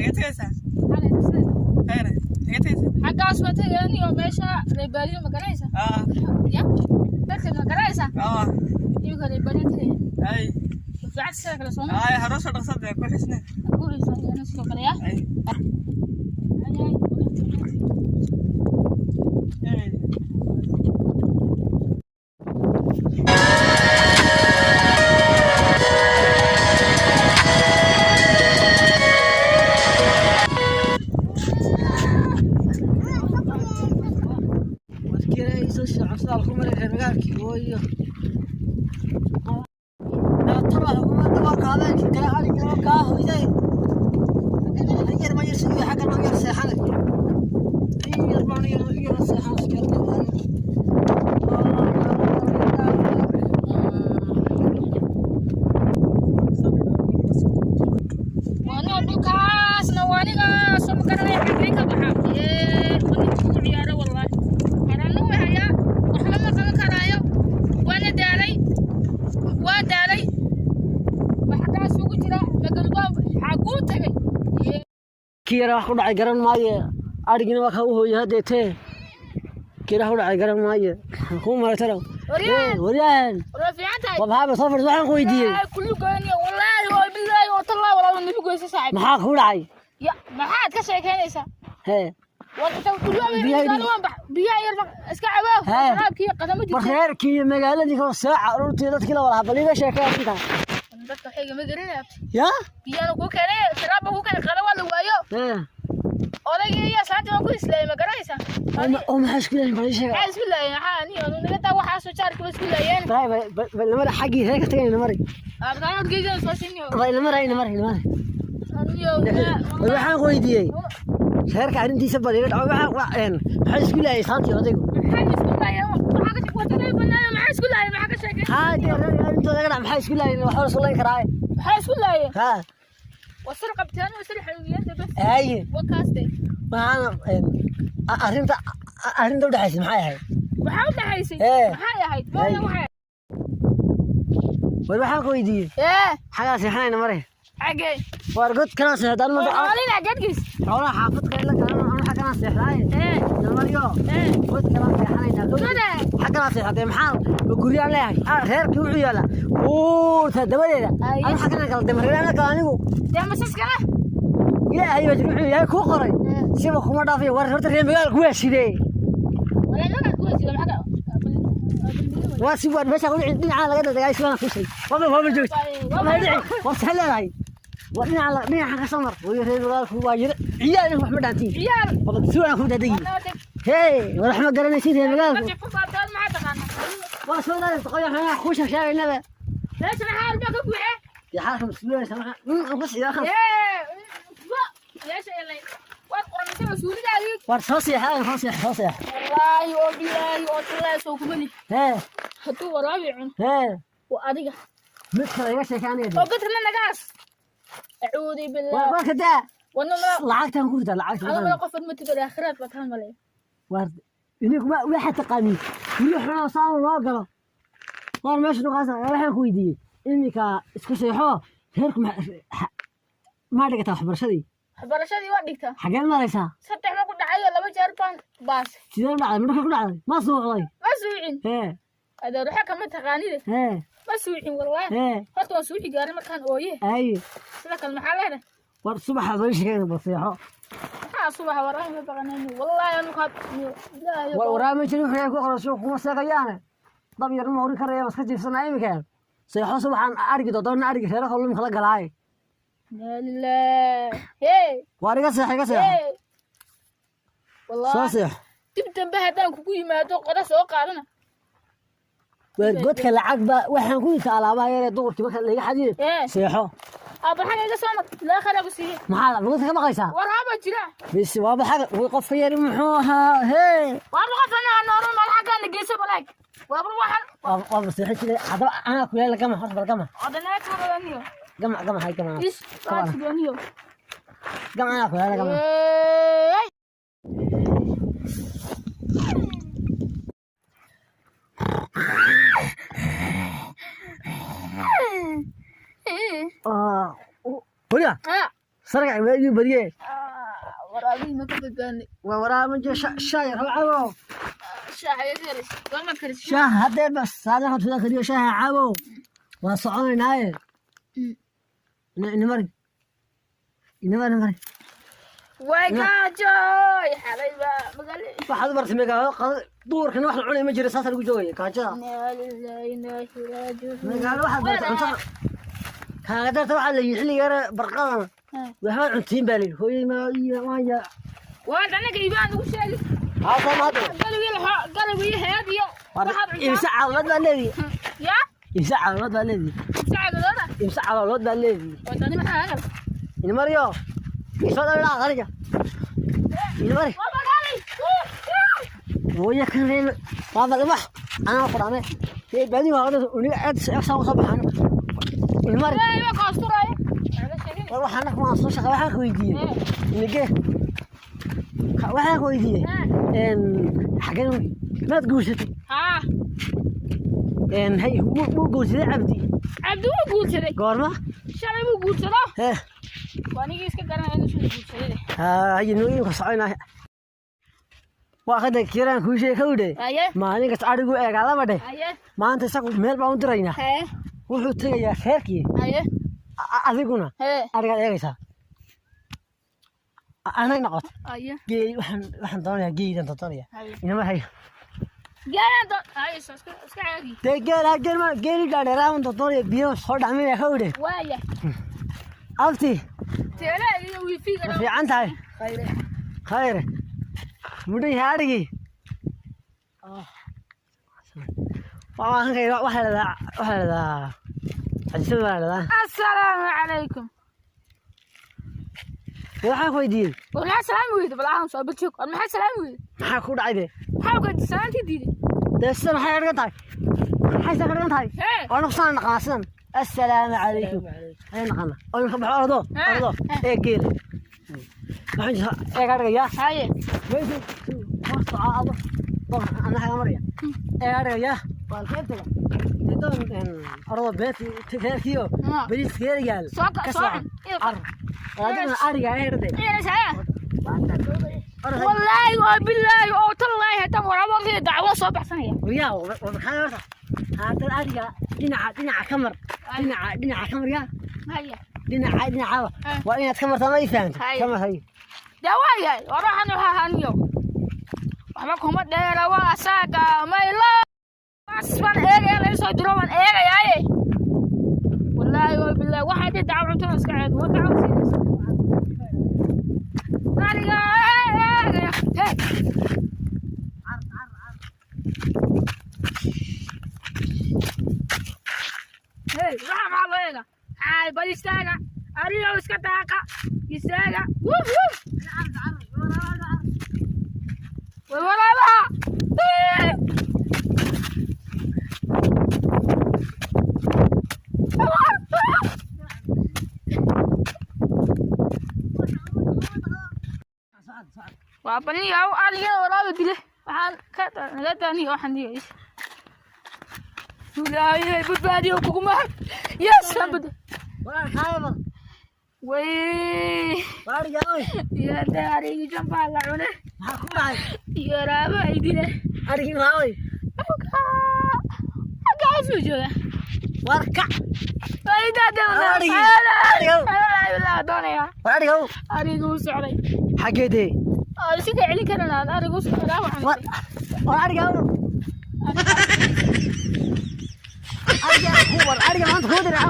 Xagee tagaysaa? Khayre, xagee tagaysaa? Xaggaas waa tagayaniyo meesha reebaadiyo ma garanaysa? Aa. Ya dadka ma garanaysa? Aa. Iminka reebaadiyo tagaya. Ay. Fiican sida kale sooma? Ay, haroo soo dhaqsada ku xisne. Ku xiisan sidoo kale ya. Ay. Ay. Waana dhulkaasna waa aniga soo ma garanaya xaggee ka baxa. Ee waninta ku ciyaaro wallaahi harana way hayaa, waxba ma qaban karaayo, waana daalay, waa daalay. Xaggaas ugu jira magalbaa xaguu tagay. Kii yara wax ku dhacay garan maaye, adhigina waa ka u hooyay haddeetee. Kii yara wax ku dhacay garan maaye, kuu maray talow. Waryaan. Waryaan. Waa fiican tahay. Waa maxaa soo fadhiis? Waxaan ku weydiiyey. Kullu goyniyo wallaahi waa billaahi waa tallaahi walaa nabi goysa saaxiib. Maxaa kuu dhacay? Ya maxaad ka sheekeynaysaa? Hee. Biyaha yar iska cabaa sharaabkii qadamo war jirta. Reerkii iyo magaaladii kale saaca ururtii dadkii la wada bal iga sheekay arrintan. Dadka waxayga ma garanaya. Ya. Biyana kuu keenay, sharaabba kuu keenay, qada waa la waayo. Hee. Odaygii iyo islaantii waan ku islaayay, ma garanaysaa? Oo maxaa isku leeyihin? Bal ii sheega. Maxaa isku laayeen? Maxaa niyo naga taa waxaasoo jaarka ba isku laayeen. Bal bal bal namari xaggii reerka tagay, namari. Abtaan odgeyga soo sheegniyo. Bal namari, namari, namari. Niyo. War waxaan ku weydiiyey reerka arrintiisa bal iga dhaco. Waxaan maxaa isku leeyahay islaantii odaygu? Maxaa isku laayeen? Waxaa ka sheekay banaan, maxaa isku laayeen? Maxaa ka sheekay? Haa dee, reerka arrintooda iga dhac. Maxaa isku leeyahin? Waxaa la sulayn karaa. Maxaa isku laayeen? Haa. Wasir qabteen, wasir xanuuniyeen bas. Haye. Wakaastay. Maxaana arrinta u dhexaysay maxay ahayd? Maxaa u dhaxaysay? Ee. Maxay ahayd mooya waxay? War waxaan ku weydiiyey ee xagaa seexanayna mare. Xagee? War god kanaan seexdaan ma? Xoolina gadgis. Xoolaha xaafad kale la kalana anu xagganaan seexdaaye. Ee. Namariyo. Ee. God kanaan seexanaynaa. Goda. Xagganaan seexatay, maxaa guryaan leeyahay? Ah, reerkii wuxuu yaallaa buurta dabadeeda. Ay. Anu xagganaan kala demareerana kala anigu. Dee masaskana. Ilaahay baa jira, wuxuu ilaahay kuu qoray siba kuma dhaafayo. War horta reer magaalku waa sidee? Walaalada ku sida maxaa? Waa si waa meesha dhinaca laga dagaay sidaan ku shay waaba joogto waaba dhici waa sax leedahay. Waa dhinaca dhinaca ka soo mar way. Reer magaalku waa jira ciyaal wax ma dhaantiin. Ciyaal. Waba si waan ku dadagi. Hey, war wax ma garanaysid reer magaalku. Dadka ku baabtaan maxaa taqaanaa? Waa soo daaday qoya xanaa ku sheegaynaba. Meesha maxaa albaab ka buuxe? Ya xaalka mas'uuliyadda maxaa ku siiyaa khas. Ee meesha ilay waad qoranaysa mas-uulidaadii. War soo seexaa, soo seex, soo seex. Wallaahi oo bilaahi oo tallaahi soo kumali. Hee. Hadduu waraabi cun. Hee. Waa adiga. Mid kale iga sheekaanaya. Oo godkana nagaas, acuudi billah. War ka daa. Wana ma lacagtan ku ridaa lacagta. Anu mala qof ma tigo aakhiraad baa taan malay. War idinku ma waxaad taqaaniin guryo xunoo saan loo galo? War meesha dhuqaasa waxaan ku weydiiyey iminka isku seexo. Reerku maa dhigataa waxbarashadii? Waxbarashadii waa dhigtaa. Xageed maraysaa? Saddex ma ku dhacayo, laba jeer baan baasay. Sidee u dhacday? Madhulka ku dhacday? Ma suuqday? Ma suucin. Hee. Adeer waxa kama taqaanide. Hee. Ma suucin wallaahi. Hee. Horta waan suuci gaaray markaan ooye. Aye. Sida kale maxaa leedahay? War subaxa soo sheegayna bal seexo. Maxaa subaxa? Waraahi ma baqanayno wallaahi anu kaad ilaahay. War waraama jirin wuxuu ku qoran suuq kuma seegayaane. Dab yar ma horin karaya, iska jiifsanaa iminka. Seexo, subaxaan arigi doona, arigi reeraha lumka la galaaye. Inaa lillaah hee. Waar iga seex, iga seexo. Hee. Soo Wallaahi seexo. Dib dambe haddaan kugu yimaado qoda soo qaadana. Waar godka lacag baa waxaan ku yidhi alaabaha yaree duqurkii marka laga xadiyo. Ee. Seexo. Aabbaxan iga soo mar ilaa khayr ku siiye. Maxaa godka ka baqaysaa? Waraaba jira. Bis waaba xaga qofka yari muxuu ahaa hee? Waaba qof anaa nooran mal xaggaana geyso balaag waaba waxan. Waaba seexan jiray haddaba anaa ku yaala gama horta bal gama. Odanaad tuuraniyo. Gama, gama, hay gama. Is waa tuuraniyo. Gama anaa ku yaala gama. Eey. Horiya. Ah. Sargac waagii bariye. Waraabihii ma ka badbaadnay? Waa waraaba jiro, shaah yar cabo. Shaaha karis, goorma karis? Shaah haddee bas saadaha tudaa kariyo, shaaha cabo, waa soconaynaaye. Inamari, inamari, mari. Way gaajoy, xalay baa magaala. Waxaad u bartay magaalo duurkana wax la cunay ma jiro, saasa lagu joogaya gaajada. Inaa lillahi inaa ilaihi raajicuun. Magaalo waxaad bartay cuntada kaaga darta. Waxaa la yidhi xilliga yare barqadana waxbaad cuntiin baa la yidhi. Hooyay ma iyo waan ya. Waa anaga ibaan ugu sheegi. Haata maanta. Galowii, galowii heed iyo waxaad cuntaa. Imse caloolood baa leedihi? Ya. Imse caloolood baa leedihi? Sacadooda. Imse caloolood baa leedihi? Wadani maxaa agal? Inamariyo isoo dhalaa aniga, inamari. Waa magaali. Hooya kan reer waa bal wax anaa ku dhame ee baadi waa uniga aad saa u soo baxaan, inamari. Ee waa koosturaya. War waxaan waan soo shaqa. Waxaan ku weydiiyey inige, waxaan ku weydiiyey xageen maad guursatay? Haa. Hay, muu guursaday Cabdi? Cabdi wuu guursaday. Goorma? Shalay buu guursado. Hee. Waa anigii iska garanaya inuu shalay guursaday. Haye, noo imka soconaa waa kada kiraan kuu sheeg kawdhe. Aye. Maalin kasta adhigu eegaa laba dheh. Aye. Maanta isagu meel baan u diraynaa. Hee. Wuxuu tegayaa reerkii. Aye. Adiguna Hee. adhigaad eegaysaa, anay noqoto. Aye. Geeli waxaan doonayaa, geelidan doonaya. Haye. Inama hay. Geelaan doon haye, iska iska caadi. Dee geela geel ma geeli dhaadheeraaban doonaya, biyo soo dhacminaya kawdhe. Waaya. Abti. Teele iyo wiifiga. Ma fiican tahay? Khayr mudhan yahay adhigii. Waxaa la dhahaa Xajisada baa la dhahaa. Assalaamu calaykum. Waxaan ku weydiiyey. War maxaa salaami weyday? Bal aan soo bajoog. War maxaa salaami weyday? Maxaa ku dhacay dee? Maxaa ka salaantii diiday? Dee sidan maxay ka dhigan tahay? Maxay sidan ka dhigan tahay? Hee. Waa nuqsaan naqaanaa sidan. Assalaamu calaykum ayaan naqaanaa oo imika baxo ordo ordo ee geela waxaan jira eega dhigayaa. Haye. Meesha hoosta aado ana xaga maraya eega dhigayaa waan keentaga doon ordo beerti reerkiyo bariiskeeda yaal. Soo ka soo socon cun. Ar adiguna ariga herde. Iyana. Wallaahi oo billaahi oo tallaahi haddaan waraabo dacwo soo baxsanaya. Yaa maxaa horta haddad ariga dhinaca dhinaca ka mar, dhinaca dhinaca ka mar yaa. Haye. Dhinaca dhinaca waa inaad ka martaa, ma ii fahamtay? Haye. Ka mar hay. Dee waayahay, war waxaan waxaa haniyo waxba kuma dheera, waa asaaga maylo bas baan eegaya, laga soo diro baan eegayaaye. Wallaahi oo billaahi waxaa dee dacwo cuntada iska ceeb waa dacwo siinaysa ariga eegaya. Hey. Hey, waxa maxaa loo eega? Hay, bal istaaga. Ariyow iska daaqa. Istaaga. Wuh, wuh. Way waraabaha. Hey. Waa baniyaw ariga waraaba dile. Waxaan ka naga daaniyo waxaan dhigay. Ilaahay badbaadiyo kuguma. Yes, aan bad. Walaal kaayaba. Way. War ariga oy. Iyo arigii jambaa la cune. Maxaa ku dhacay? Iyo waraaba ay dile. Arigii maxaa oy? Halkaas buu joogaa. War kac. Ay, daade. Arigii. Arigow. Doonaya. War arigow. Arigu wuu socday. Xaggee dee? Oo si ka celin karan aad arigu socdaa waxaan. War war arigow, ariga ku war ariga maanta kuu diray.